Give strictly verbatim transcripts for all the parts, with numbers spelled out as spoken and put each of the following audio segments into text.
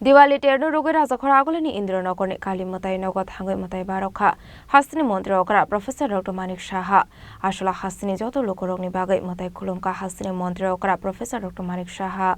Diwali terno rwgwi Rajakhor Agulini Indranogorni Kali mwtai nogo thangwi mwtai barokha hasteni montri okra Professor Doctor Manik Saha. Aswla hasteni joto lukurokni bagwi mwtai khulumkha hasteni montri okra Professor Doctor Manik Saha.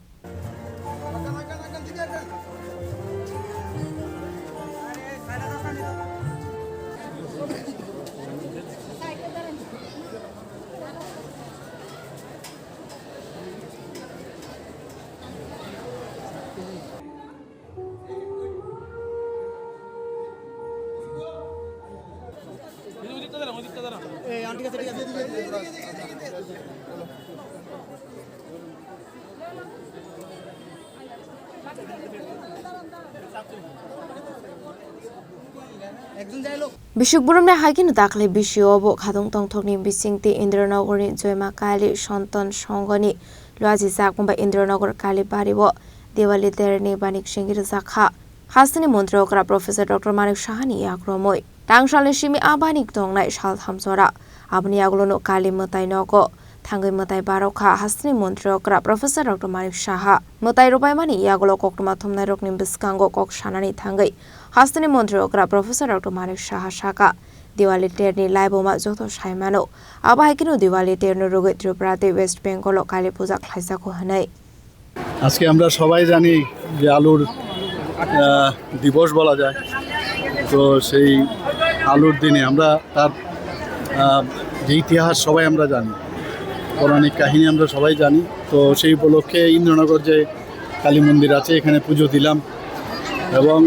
Bisik burumni hai kheno dakhli bisio bo khatung tongthokni bisingtwi Indranogorni Joima Kali Sonton Songoni luajijakma bai Indranogor Kali bario Diwali terni banik sengwi rwjakha. Hasteni montri okra Professor Doctor Manik Sahani yakromwi tangsalni simi a banik tongnai saltham jora. Aboni yagulono Kali mwtai nogo thangwi mwtai barokha hasteni montri okra Professor Doctor Manik Saha. Mwtai rwbaimani yagulo koktwma thumnairokni bwskango kok sanani thangwi hasteni montri okra Professor Doctor Manik Saha saka, Diwali terni laibuma joto saimano. Abo hai kheno Diwali terno rwgwi Tripura tei West Bengal o Kali puja khlaijago hwnwi. আজকে আমরা সবাই জানি যে আলুর, আহ, দিবস বলা যায়। তো সেই আলুর দিনে আমরা তার, আহ, যে ইতিহাস সবাই আমরা জানি, পৌরাণিক কাহিনী আমরা সবাই জানি। তো সেই উপলক্ষে ইন্দ্রনগর যে কালী মন্দির আছে, এখানে পুজো দিলাম এবং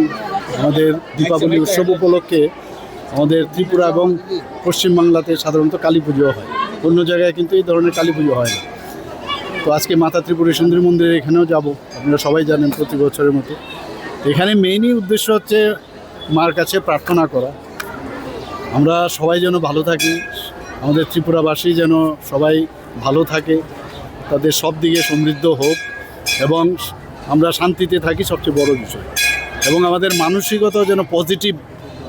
আমাদের দীপাবলি উৎসব উপলক্ষে আমাদের ত্রিপুরা এবং পশ্চিমবাংলাতে সাধারণত কালী পুজো হয়, অন্য জায়গায় কিন্তু এই ধরনের কালী পুজো হয় না। তো আজকে মাতা ত্রিপুরেশ্বরী মন্দিরে এখানেও যাব, আপনারা সবাই জানেন প্রতি বছরের মতো। এখানে মেইনই উদ্দেশ্য হচ্ছে মার কাছে প্রার্থনা করা, আমরা সবাই যেন ভালো থাকি, আমাদের ত্রিপুরাবাসী যেন সবাই ভালো থাকে, তাদের সব দিকে সমৃদ্ধ হোক এবং আমরা শান্তিতে থাকি, সবচেয়ে বড় বিষয়। এবং আমাদের মানসিকতা যেন পজিটিভ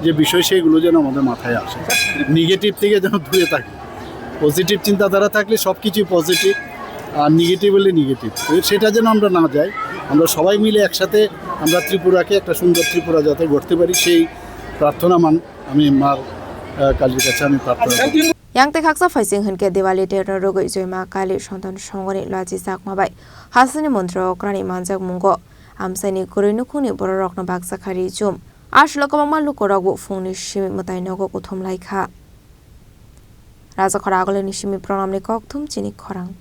যে বিষয়, সেইগুলো যেন আমাদের মাথায় আসে, নেগেটিভ থেকে যেন দূরে থাকি। পজিটিভ চিন্তাধারা থাকলে সব কিছুই পজিটিভ, আর নেগেটিভ হলে নেগেটিভ। তো সেটা যেন আমরা না যাই, আমরা সবাই মিলে একসাথে আমরা ত্রিপুরাকে একটা সুন্দর ত্রিপুরা যাতে গড়তে পারি, সেই প্রার্থনা মান-, আমি মার, আহ, কালীর কাছে আমি প্রার্থনা করি। Yang tei khaksa phaising hwnkhe Diwali terno rwgwi Joima Kali Sonton Songoni luajijakma bai hasteni montri okrani manjakmungo amchaini kwrwi nukhungni bororokno bakjakha ri chum. Aswlo kwbangma lukurokbo phungni simi mwtai nogo kuthum laikha. Rajakhor Agulini simi Pranamni kokthum chini khorang.